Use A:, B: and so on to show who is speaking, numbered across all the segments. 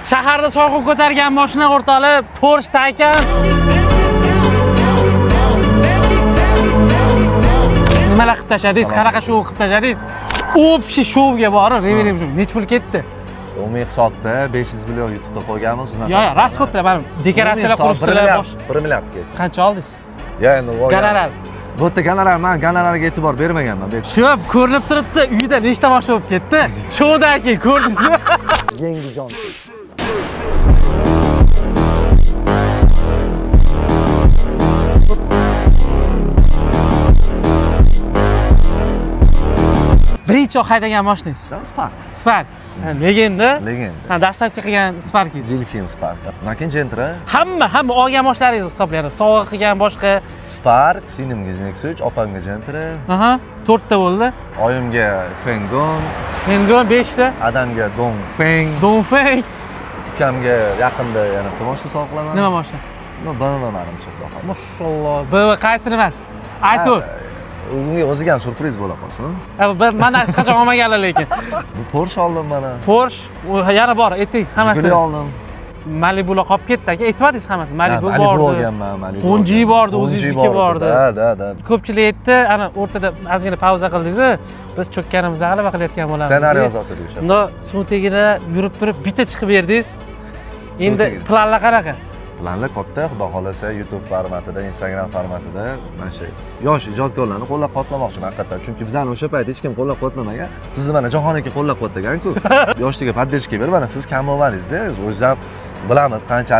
A: Shaharda shovqin ko'targan mashina o'rtoqlar Porsche Taycan. Nimalar qilib tashladingiz? Qanaqa shou qilib tashladingiz? Общий shouga borib, reverim shou. Necha pul ketdi?
B: Umumiy hisobda 500 million YouTube'da qo'yganmiz, undan
A: Yo, yo, расход lar, mana dekoratsiyalar quribsizlar, bosh.
B: 1 milliard ketdi.
A: Qancha oldingiz?
B: Ya endi olgan.
A: Gonorar.
B: Bu yerda gonorar, men gonorarga e'tibor bermaganman.
A: Shu ko'rinib turibdi, uyda nechta mashina bo'lib ketdi? Shoudan keyin ko'rdingizmi?
B: Yangi jon.
A: Birinchi haydagan mashinangiz?
B: Spark.
A: Spark. Legenda.
B: Legenda.
A: Ha, dastlabki qilgan Sparkingiz.
B: Delfin Spark. Undan keyin Gentra,
A: Hamma olgan mashinalaringiz hisoblanadi. Sovg'a qilgan boshqa.
B: Spark, singlimga Nexus 3, opamga Gentra,
A: Aha, 4 ta bo'ldi.
B: oyimga Fengon,
A: Mengon 5 ta.
B: adamga Dongfeng,
A: Dongfeng.
B: ukamga yaqinda yana bitta mashina sovg'a qilaman.
A: Nima mashina?
B: No, BMW manimcha, xudo xohlasa.
A: Mashalloh. BMW qaysini emas? i4.
B: Unga o'ziga ham syurpriz bo'la qolsin.
A: Ha, bir mana hech qachon olmaganlar lekin.
B: Bu Porsche oldim mana.
A: Porsche yana bor, ayting hammasi.
B: Jiguli oldim.
A: Malibular qolib ketdi aka, aytmadingiz hammasi. Malibu
B: Malibu
A: bordi.
B: olganman, Malibu.
A: Honji bordi,
B: Honji
A: o'zingizniki bordi.
B: Da, da, da.
A: Ko'pchilik aytdi, ana o'rtada ozgina pauza qildingiz, biz cho'kkanimizda g'alaba qilayotgan bo'lamiz.
B: Ssenariy yozotdi o'sha.
A: Unda suv tagida yurib turib bitta chiqib berdingiz. Endi
B: tagida.
A: planlar qanaqa?
B: Planlar katta, xudo xohlasa YouTube formatida, Instagram formatida mana shu yosh ijodkorlarni qo'llab-quvvatlamoqchiman haqiqatdan. Chunki bizani o'sha payt hech kim qo'llab-quvvatlamagan. Sizni mana Jahon aka qo'llab-quvvatlagan-ku. Yoshligiga поддержка berib, mana siz kam bo'lmadingiz-da. O'zingiz ham bilamiz qancha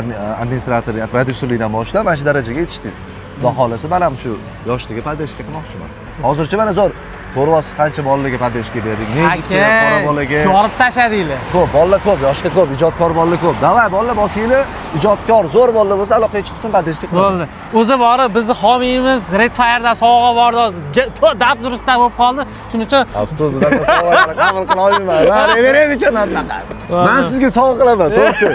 B: administrator, prodyuserlikdan boshlab mana shu darajaga yetishdingiz. Xudo xohlasa men ham shu yoshligiga поддержка qilmoqchiman. Hozircha mana zo'r ko'ryapsiz qancha bolalarga поддержка berdik. Magic qora bolaga.
A: Yorib tashladinglar.
B: Ko'p, bolalar ko'p, yoshlar ko'p, ijodkor bolalar ko'p. Davay, bolalar bosinglar, ijodkor, zo'r bolalar bo'lsa aloqaga chiqsin, поддержка qiladi.
A: Bo'ldi. O'zi borib bizni homiyimiz Red Fire'dan sovg'a bordi hozir. Dab durustdan bo'lib qoldi. Shuning uchun
B: Afsus, unaqa sovg'alarni qabul qila olmayman. Man reveremicha unaqa. Man sizga sovg'a qilaman, to'g'ri.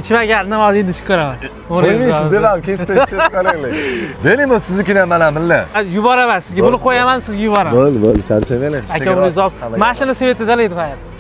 A: ichmagan nima endi ishib ko'raman.
B: Qo'ymaysiz deb ham kesib qaranglar. Bering bu siznikini ham mana milla.
A: Yuboraman sizga. Buni qo'yaman, sizga yuboraman.
B: Bo'ldi, bo'ldi, charchamanglar.
A: Aka, uni mashina svetida Red Fire.